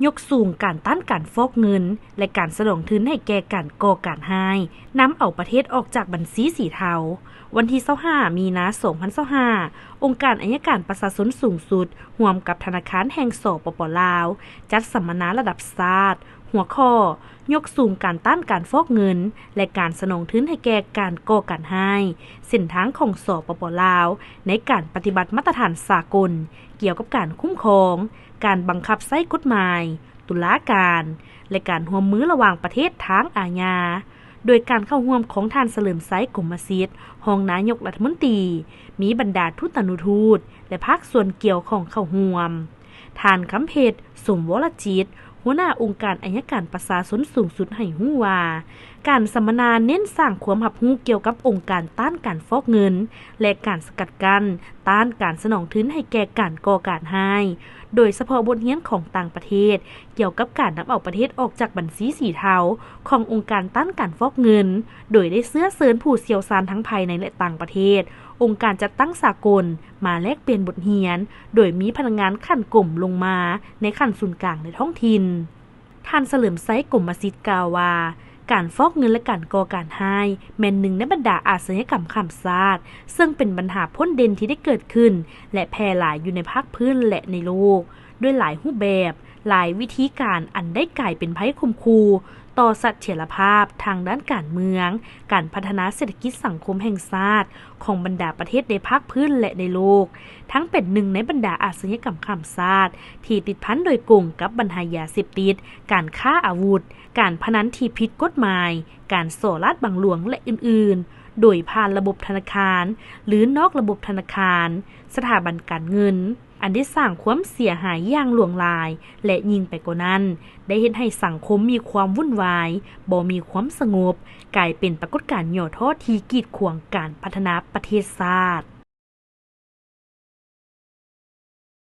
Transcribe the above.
ຍົກສູງການຕ້ານການຟອກເງິນ ແລະ ການສະໜອງທຶນໃຫ້ແກ່ການກໍ່ການຮ້າຍ, ນຳເອົາປະເທດອອກຈາກບັນຊີສີເທົາ. ວັນທີຊາວຫ້າ ມີນາ ສອງພັນຊາວຫ້າ, ອົງການໄອຍະການປະຊາຊົນສູງສຸດ ຮ່ວມກັບທະນາຄານແຫ່ງ ສປປ ລາວ ຈັດສຳມະນາລະດັບຊາດ, ຫົວຂໍ້ ຍົກສູງການຕ້ານການຟອກເງິນ ແລະ ການສະໜອງທຶນໃຫ້ແກ່ການກໍ່ການຮ້າຍ, ເສັ້ນທາງຂອງ ສປປ ລາວ ໃນການປະຕິບັດມາດຕະຖານສາກົນ ກ່ຽວກັບການຄຸ້ມຄອງ, ການບັງຄັບໃຊ້ກົດໝາຍ, ຕຸລາການ ແລະ ການຮ່ວມມືລະຫວ່າງປະເທດທາງອາຍາ, ໂດຍການເຂົ້າຮ່ວມຂອງທ່ານ ສະເຫຼີມໄຊ ກົມມະສິດ ຮອງນາຍົກລັດຖະມົນຕີ, ມີບັນດາທູດຕານຸທູດ ແລະ ພາກສ່ວນກ່ຽວຂ້ອງເຂົ້າຮ່ວມ. ທ່ານ ຄຳເພັດ ສົມວໍລະຈິດ ຫົວໜ້າອົງການໄອຍະການປະຊາຊົນສູງສຸດ ໃຫ້ຮູ້ວ່າ ການສຳມະນາເນັ້ນສ້າງຄວາມຮັບຮູ້ກ່ຽວກັບອົງການຕ້ານການຟອກເງິນ ແລະ ການສະກັດກັ້ນຕ້ານການສະໜອງທຶນໃຫ້ແກ່ການກໍ່ການຮ້າຍ, ໂດຍສະເພາະບົດຮຽນຂອງຕ່າງປະເທດ ກ່ຽວກັບການນຳເອົາປະເທດອອກຈາກບັນຊີສີເທົາຂອງອົງການຕ້ານການຟອກເງິນ, ໂດຍໄດ້ເຊື້ອເຊີນຜູ້ຊ່ຽວຊານທັງພາຍໃນ ແລະ ຕ່າງປະເທດ, ອົງການຈັດຕັ້ງສາກົນ ມາແລກປ່ຽນບົດຮຽນ, ໂດຍມີພະນັກງານຂັ້ນກົມລົງມາໃນຂັ້ນສູນກາງ ແລະ ທ້ອງຖິ່ນ. ທ່ານ ສະເຫຼີມໄຊ ກົມມະສິດ ກ່າວວ່າ ການຟອກເງິນ ແລະ ການກໍ່ການຮ້າຍ ແມ່ນໜຶ່ງໃນບັນດາອາຊະຍາກຳຂ້າມຊາດ, ເຊິ່ງເປັນບັນຫາພົ້ນເດັ່ນທີ່ໄດ້ເກີດຂຶ້ນ ແລະ ແຜ່ຫຼາຍຢູ່ໃນພາກພື້ນ ແລະ ໃນໂລກ ດ້ວຍຫຼາຍຮູບແບບ, ຫຼາຍວິທີການ ອັນໄດ້ກາຍເປັນໄພຂົ່ມຂູ່ຕໍ່ສະຖຽນລະພາບທາງດ້ານການເມືອງ, ການພັດທະນາເສດຖະກິດສັງຄົມແຫ່ງຊາດ ຂອງບັນດາປະເທດໃນພາກພື້ນ ແລະ ໃນໂລກ, ທັງເປັນໜຶ່ງໃນບັນດາອາຊະຍາກຳຂ້າມຊາດ ທີ່ຕິດພັນໂດຍກົງກັບບັນຫາຢາເສບຕິດ, ການຄ້າອາວຸດ, ການພະນັນທີ່ຜິດກົດໝາຍ, ການສໍ້ລາດບັງຫຼວງ ແລະ ອື່ນໆ, ໂດຍຜ່ານລະບົບທະນາຄານ ຫຼື ນອກລະບົບທະນາຄານ, ສະຖາບັນການເງິນ, ອັນໄດ້ສ້າງຄວາມເສຍຫາຍຢ່າງຫຼວງຫຼາຍ ແລະ ຍິ່ງໄປກວ່ານັ້ນ, ໄດ້ເຮັດໃຫ້ສັງຄົມມີຄວາມວຸ່ນວາຍ, ບໍ່ມີຄວາມສະຫງົບ, ກາຍເປັນປາກົດການຫຍໍ້ທໍ້ທີ່ກີດຂວາງການພັດທະນາປະເທດຊາດ.